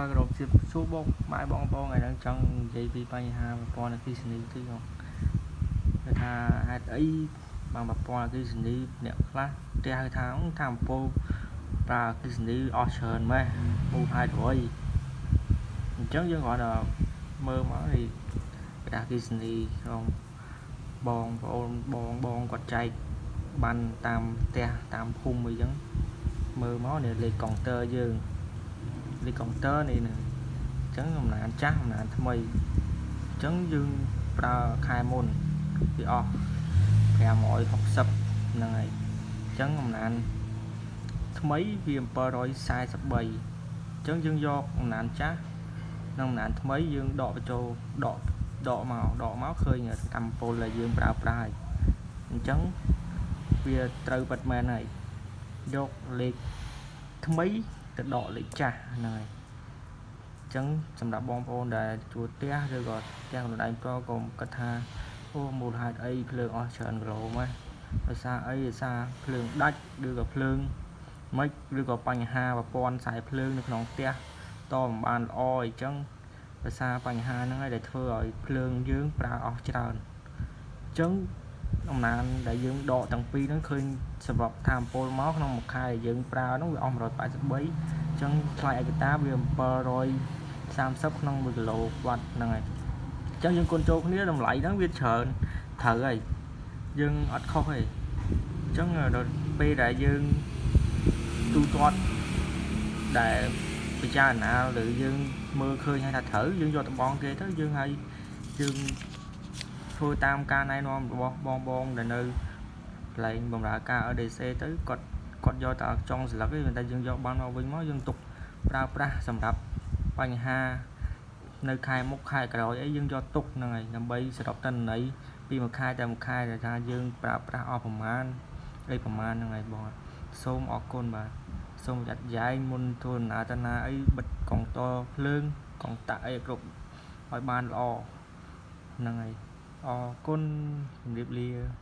បាទគោរពជម្រាបសួរបងម៉ែបងប្អូនថ្ងៃហ្នឹងចង់និយាយពីបញ្ហាប្រព័ន្ធអគ្គិសនីតិចបងគឺថាហេតុអីបានប្រព័ន្ធអគ្គិសនីអ្នកខ្លះផ្ទះគេថាថាអំពូលប្រើអគ្គិសនីអស់ច្រើនម៉េះមូលហេតុអ្វីអញ្ចឹងយើងគ្រាន់តែមើលមកនេះក្រដាសអគ្គិសនីក្នុងបងប្អូនបងបងគាត់ចែកបានតាមផ្ទះតាមភូមិអីចឹងមើលមកនេះលេខកុងទ័រយើងលេខកុងទ័រនេះនឹងអញ្ចឹងកំណានចាស់កំណានថ្មីអញ្ចឹងយើងប្រើខែមុនវាអស់560ហ្នឹងហើយអញ្ចឹងកំណានថ្មីវា743អញ្ចឹងយើងយកកំណានចាស់និងកំណានថ្មីយើងដកបញ្ចូលដកដកមកដកមកឃើញកម្មពលដែលយើងប្រើប្រាស់ហើយអញ្ចឹងវាត្រូវពិតមែនហើយយកលេខថ្មីទៅដកលេខចាស់ហ្នឹងហើយអញ្ចឹងសម្រាប់បងប្អូនដែលជួលផ្ទះឬក៏ផ្ទះខ្លួនឯងផ្ទាល់កុំគិតថាអូមូលហេតុអីភ្លើងអស់ច្រើនគីឡូម៉េះដោយសារអីដោយសារភ្លើងដាច់ឬក៏ភ្លើងមិនឬក៏បញ្ហាប្រព័ន្ធខ្សែភ្លើងនៅក្នុងផ្ទះតមិនបានល្អអីចឹងដោយសារបញ្ហាហ្នឹងហើយដែលធ្វើឲ្យភ្លើងយើងប្រើអស់ច្រើនអញ្ចឹងអំណានដែលយើងដកទាំងពីរហ្នឹងឃើញសម្រាប់ថាមពលមកក្នុងមួយខែយើងប្រើហ្នឹងវាអស់183អញ្ចឹងថ្លៃឯកតាវា730ក្នុង1គីឡូវ៉ាត់ហ្នឹងហើយអញ្ចឹងយើងគុណចូលគ្នាតម្លៃហ្នឹងវាច្រើនត្រូវហើយយើងអត់ខុសទេអញ្ចឹងដល់ពេលដែលយើងទូទាត់ដែលពិចារណាឬយើងមើលឃើញហើយថាត្រូវយើងយកតបងគេទៅយើងឲ្យយើងធ្វើតាមការណែនាំរបស់បងបងដែលនៅកន្លែងបម្រើការ LDC ទៅគាត់គាត់យកតែចុងស្លឹកទេតែយើងយកបានមកវិញមកយើងទុកប្រើប្រាស់សម្រាប់បញ្ហានៅខែមុខខែក្រោយអីយើងយកទុកហ្នឹងហើយដើម្បីសរុបទិន្នន័យពីមួយខែតែមួយខែដែលថាយើងប្រើប្រាស់អស់ប្រមាណអីប្រមាណហ្នឹងហើយបងសូមអរគុណបាទសូមចាត់ចែងមុនធ្វើដំណើរទៅណាអីបិទកុងទ័រភ្លើងកុងតាក់អីគ្រប់ឲ្យបានល្អហ្នឹងហើយអរគុណជម្រាបលា។